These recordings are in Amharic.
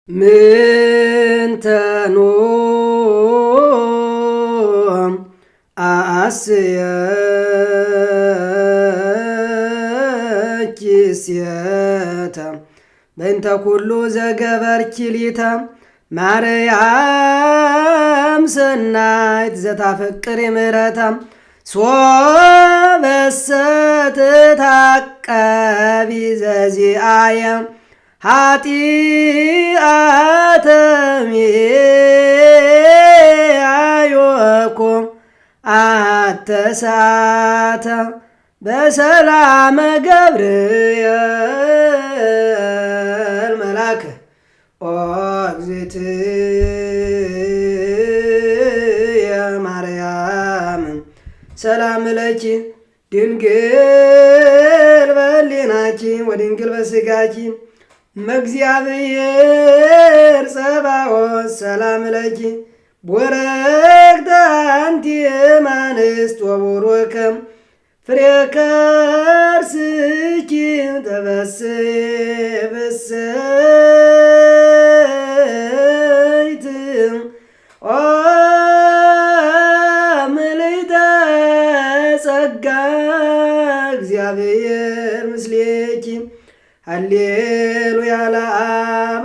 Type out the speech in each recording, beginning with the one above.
ምንተኑ አአስየኪ ሴተ በእንተ ኩሉ ዘገበርኪ ሊተ ማርያም ሰናይት ዘታፈቅሪ ምሕረተ ሶበሰ ትታቀቢ ዘዚአየ ኃጢአተ ሚአዮኮ አተሳተ በሰላመ ገብርኤል መልአክ ኦ እግዝእትየ ማርያም ሰላም ለኪ ድንግል በሕሊናኪ ወድንግል በሥጋኪ እመእግዚአብሔር ጸባኦት ሰላም ለኪ ቡርክት አንቲ እምአንስት ወቡሩክ ፍሬ ከርስኪ ተፈሥሒ ፍሥሕት ኦ ምልዕተ ጸጋ እግዚአብሔር ምስሌኪ ሃሌሉያ ለአብ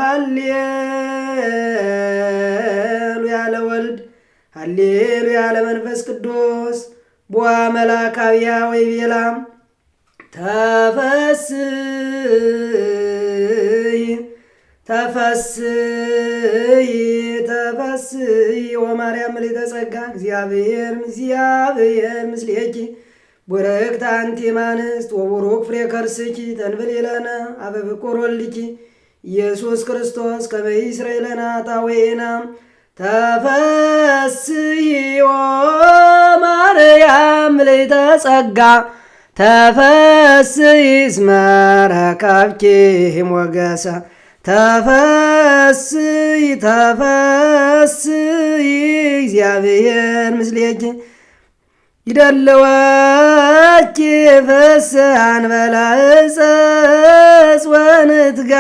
ሃሌሉያ ለወልድ ሃሌሉያ ለመንፈስ ቅዱስ ቦአ መልአክ አብያ ወይቤላ ተፈስሒ ተፈስሒ ተፈስሒ ወማርያም ምልዕተ ጸጋ እግዚአብሔር እግዚአብሔር ምስሌኪ ቡርክት አንቲ እምአንስት ወቡሩክ ፍሬ ከርስኪ ተንብል ለነ አበ ፍቁር ወልድኪ ኢየሱስ ክርስቶስ ከመ ይስረይ ለነ ኃጣውኢነ ተፈስሒ ማርያም ምልዕተ ጸጋ ተፈስሒ እስመ ረከብኪ ሞገሰ ተፈስሒ ተፈስሒ እግዚአብሔር ምስሌኪ ይደለወኪ ፍስሐን በላ ዕፀ ወንትጋ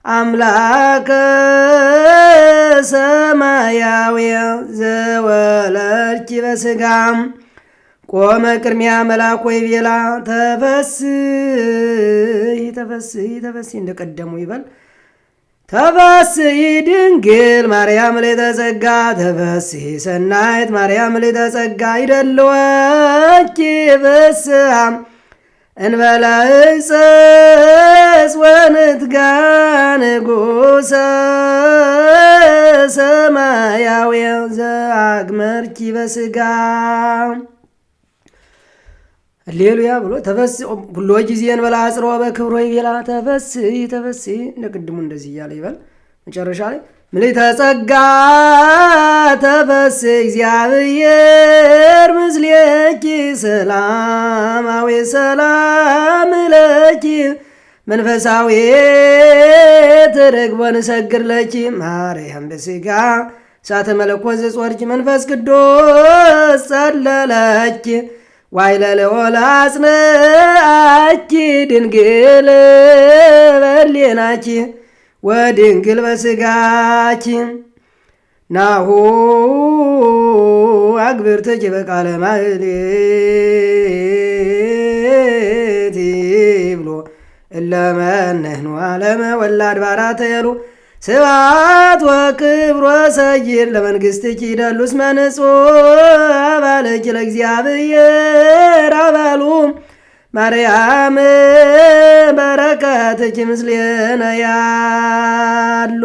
አምላከ ሰማያዊ ዘወለድኪ በስጋም ቆመ ቅድሚያ መልአክ ወይቤላ ተፈስሒ ተፈስሒ ተፈስሒ እንደቀደሙ ይበል። ተፈስሒ ድንግል ማርያም ምልዕተ ጸጋ ተፈስሒ ሰናይት ማርያም ምልዕተ ጸጋ ይደልወኪ ፍስሐ እንበለ ዕፀ ወንትጋ ንጉሠ ሰማያዊ ዘአግመርኪ በስጋ ሃሌሉያ ብሎ ተፈስሒ ኩሎ ጊዜ እንበለ አጽሮ በክብሮ ይቤላ ተፈስሒ ተፈስሒ እንደ ቅድሙ እንደዚህ እያለ ይበል። መጨረሻ ላይ ምልዕተ ጸጋ ተፈስሒ እግዚአብሔር ምስሌኪ ሰላማዊ ሰላም ለኪ መንፈሳዊ ትርግቦ ንሰግር ለኪ ማርያም በስጋ እሳተ መለኮት ዘጾርኪ መንፈስ ቅዱስ ጸለለኪ ዋይለለወላ አጽንአኪ ድንግል በሌናኪ ወድንግል በስጋኪ ናሁ አግብርትኪ በቃለ ማህሌት ብሎ እለመነህኑ አለመ ወላድ ባራተ የሉ ስብሐት ወክብር ወሰይር ለመንግሥትኪ ይደሉ እስመ ንጹሕ አባለኪ ለእግዚአብሔር አባሉ ማርያም በረከትኪ ምስሌነ ያሉ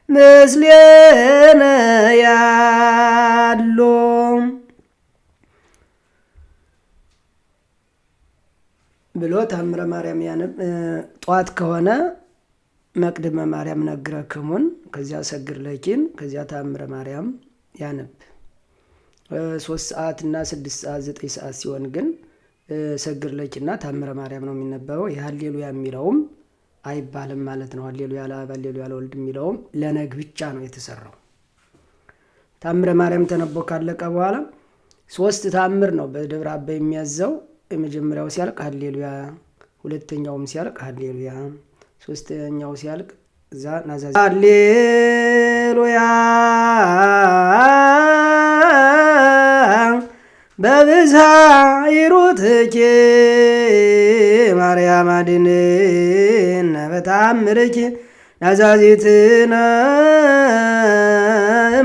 ምስሌነ ያሉ ብሎ ታምረ ማርያም ያነብ። ጠዋት ከሆነ መቅድመ ማርያም ነግረክሙን፣ ከዚያ ሰግር ለኪን፣ ከዚያ ታምረ ማርያም ያነብ። 3 ሰዓት እና 6 ሰዓት 9 ሰዓት ሲሆን ግን ሰግር ለኪና ታምረ ማርያም ነው የሚነበበው። የሀሌሉያ የሚለውም አይባልም ማለት ነው። ሀሌሉያ ለአብ ሀሌሉያ ለወልድ የሚለውም ለነግ ብቻ ነው የተሰራው። ታምረ ማርያም ተነቦ ካለቀ በኋላ ሶስት ታምር ነው በደብረ አባይ የሚያዘው። የመጀመሪያው ሲያልቅ ሀሌሉያ፣ ሁለተኛውም ሲያልቅ ሀሌሉያ፣ ሶስተኛው ሲያልቅ እዛ ናዛዜ ሃሌሉያ በብዝሃ ይሩትኪ ማርያም አድኅነነ በተአምርኪ ናዛዚትነ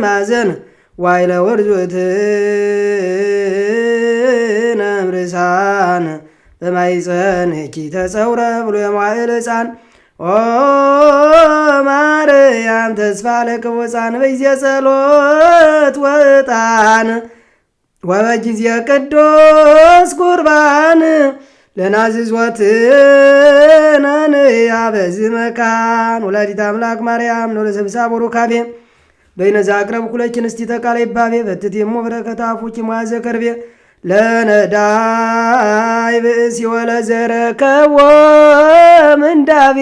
ማዘን ዋይለ ወርዙትነ እምርሳን በማይፀንኪ ተጸውረ ብሎ የመዋዕል ሕፃን ኦ ማርያም ተስፋ ለቅቡፃን በጊዜ ጸሎት ወዕጣን ወበጊዜ ቅዱስ ቁርባን ለናዝዝወትነ ንያ በዚ መካን ወላዲተ አምላክ ማርያም ነው ለሰብሳ ቡሩካቤ በይነዛ አቅረብ ኩለችን እስቲ ተቃለ ይባቤ በትቴሞ በረከታ አፉኪ ሙያዘ ከርቤ ለነዳይ ብእሲ ወለዘረከቦ ምንዳቤ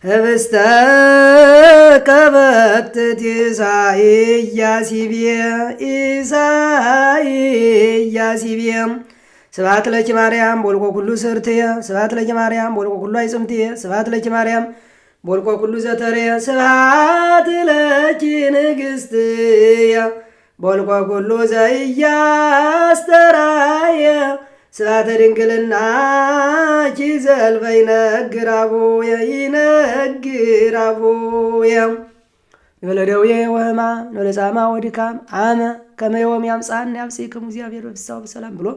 ህብስተ ከበትት ኢሳይያስ ይቤ ኢሳይያስ ይቤ ስብሐት ለኪ ማርያም ቦልቆ ኩሉ ስርትየ ስብሐት ለኪ ማርያም ቦልቆ ኩሉ አይጽምትየ ስብሐት ለኪ ማርያም ቦልቆ ኩሉ ዘተርየ ስብሐት ለኪ ንግስትየ ቦልቆ ኩሉ ዘኢያስተራየ ስብሐተ ድንግልናኪ ዘልፈ ይነግር አቡየ ይነግር አቡየ ንበለ ደዌ ወሕማም ንበለ ጻማ ወድካም አመ ከመ ዮም ያምጽአነ ያብጽሕክሙ እግዚአብሔር በፍስሐ ወበሰላም ብሎ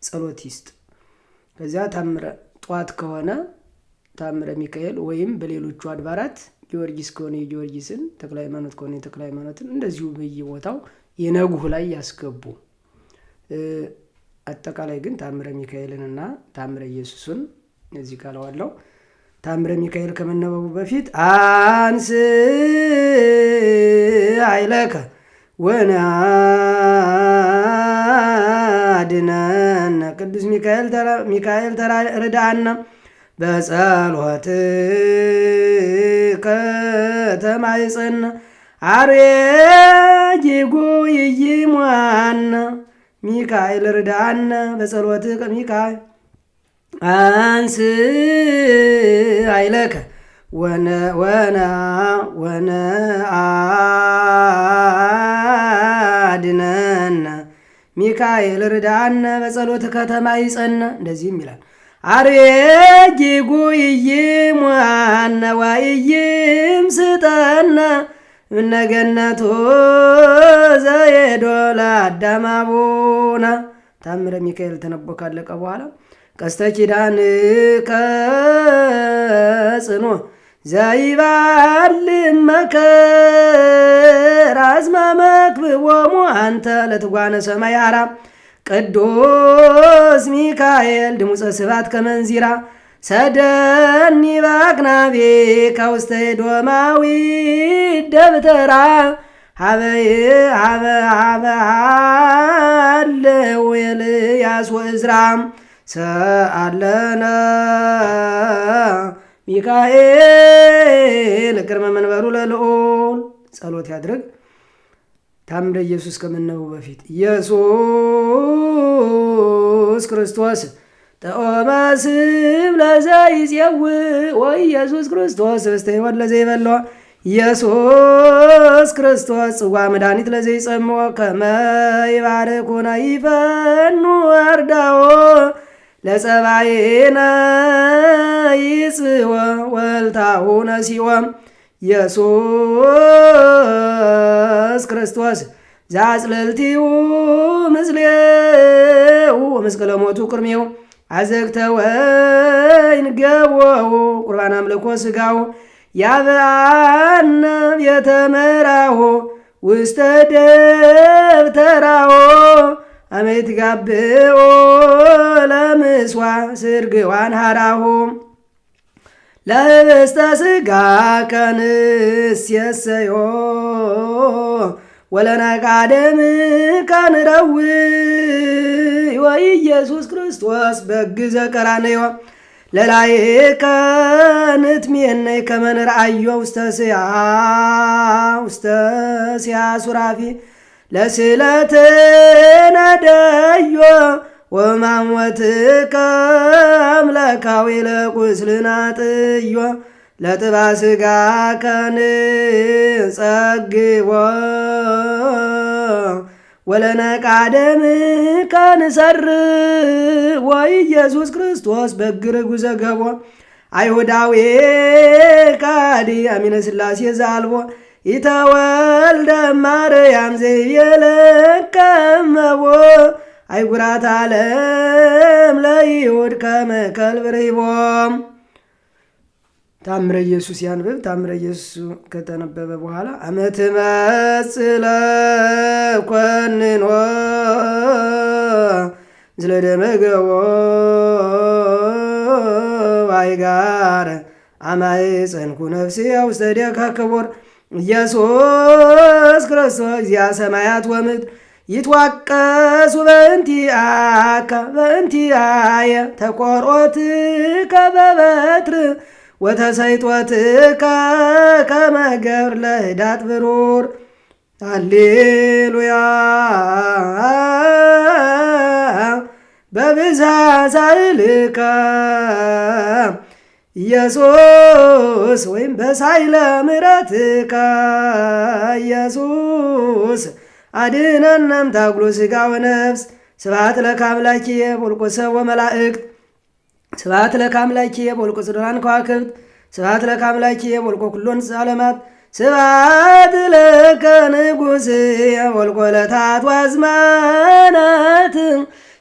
ጸሎት ይስጥ። ከዚያ ታምረ ጠዋት ከሆነ ታምረ ሚካኤል ወይም በሌሎቹ አድባራት ጊዮርጊስ ከሆነ የጊዮርጊስን፣ ተክለ ሃይማኖት ከሆነ የተክለ ሃይማኖትን እንደዚሁ በየቦታው የነጉህ ላይ ያስገቡ። አጠቃላይ ግን ታምረ ሚካኤልንና ታምረ ኢየሱስን እዚህ ካለዋለው። ታምረ ሚካኤል ከመነበቡ በፊት አንስ ኃይለከ ወናድነነ ቅዱስ ሚካኤል ተረዳአነ በጸሎት ከተማይጽን አርጌጎ ይይሟነ ሚካኤል ርዳአነ በጸሎት ሚካኤል አንስ አይለከ ወነ ወነ ወነ አድነነ ሚካኤል ርዳአነ በጸሎት ከተማ ይጸነ። እንደዚህም ይላል። አርጌጎ ይይሟነ ዋይይም ስጠነ እምነገነቱ ዘየዶ ለአዳም አቡነ። ታምረ ሚካኤል ተነቦ ካለቀ በኋላ ቀስተ ኪዳን ከጽኖ ዘይባል መከር አዝማመ ክብዎሙ አንተ ለትጓነ ሰማይ አራ ቅዱስ ሚካኤል ድሙፀ ስባት ከመንዚራ ሰደኒ ባቅናቤ ከውስተ ዶማዊ ደብተራ ሀበይ ሀበ ሀበ ሃለው ኤልያስ ወእዝራ ሰአለነ ሚካኤል ቅድመ መንበሩ ለልዑል ጸሎት ያድርግ። ታምረ ኢየሱስ ከመነበቡ በፊት ኢየሱስ ክርስቶስ ጥዑመ ስም ለዘይጼውዕ ወኢየሱስ ክርስቶስ ኅብስተ ሕይወት ለዘይበልዖ ኢየሱስ ክርስቶስ ጽዋ መድኃኒት ለዘይጸምዖ ከመ ይባርኩነ ይፈኑ አርዳኦ ለጸባይነ ይጽወ ወልታሁ ነሲኦ ኢየሱስ ክርስቶስ ዘአጽልልቲሁ ምስሌሁ ወመስቀለ ሞቱ ቅድሜሁ አዘግተ ወይን ገቦው ቁርባን አምልኮ ስጋው ያብአነ የተመራሁ ውስተ ደብተራሁ አመ ይትጋብኦ ለምስዋ ስርግዋን ሃራሁ ለህብስተ ስጋ ከንስየሰዮ ወለነቃደም ከንረዊ ወኢየሱስ ክርስቶስ በግዘ ቀራንዮ ለላይከ ንትሜነይ ከመ ንርአዮ ውስተ ስያ ሱራፊ ለስእለትነ ደዮ ወማሞትከ አምላካዊ ለቁስልና ጥዮ ለጥባ ስጋ ከንጸግቦ ወለነቃደም ከንሰር ወይ ኢየሱስ ክርስቶስ በግርጉ ዘገቦ አይሁዳዊ ካዲ አሚነ ስላሴ ዛልቦ ይተወልደ ማርያም ዘይቤለከመቦ አይጉራት ዓለም ለይሁድ ከመ ከልብ ርሂቦም። ታምረ ኢየሱስ ያንብብ። ታምረ ኢየሱስ ከተነበበ በኋላ አመት መጽለ ኮንኖ ዝለ ደመገቦ አይጋር አማይ ጸንኩ ነፍሴ ውስተ እዴከ ክቡር ኢየሱስ ክርስቶስ እግዚአ ሰማያት ወምድር ይትዋቀሱ በእንቲአከ በእንቲአየ ተቆርኦትከ በበትር ወተሰይጦትከ ከመ ገብር ለህዳጥ ብሩር። ሃሌሉያ በብዛ ሳይልከ ኢየሱስ ወይም በሳይለ ምሕረትከ ኢየሱስ አድኅነነ እምታጉሎ ሥጋ ወነፍስ። ስብሐት ለከ አምላኪየ ወልቆ ሰብ ወመላእክት። ስብሐት ለከ አምላኪየ ወልቆ ጽዱራን ከዋክብት። ስብሐት ለከ አምላኪየ ወልቆ ኩሎን ዓለማት። ስብሐት ለከ ንጉሥየ ወልቆ ዕለታት ወአዝማናት።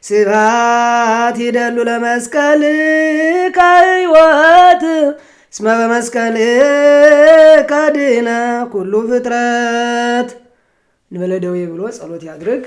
ስብሐት ይደሉ ለመስቀልከ ሕይወት እስመ በመስቀልከ ድኅነ ኩሉ ፍጥረት። እንበለ ደዌ ብሎ ጸሎት ያድርግ።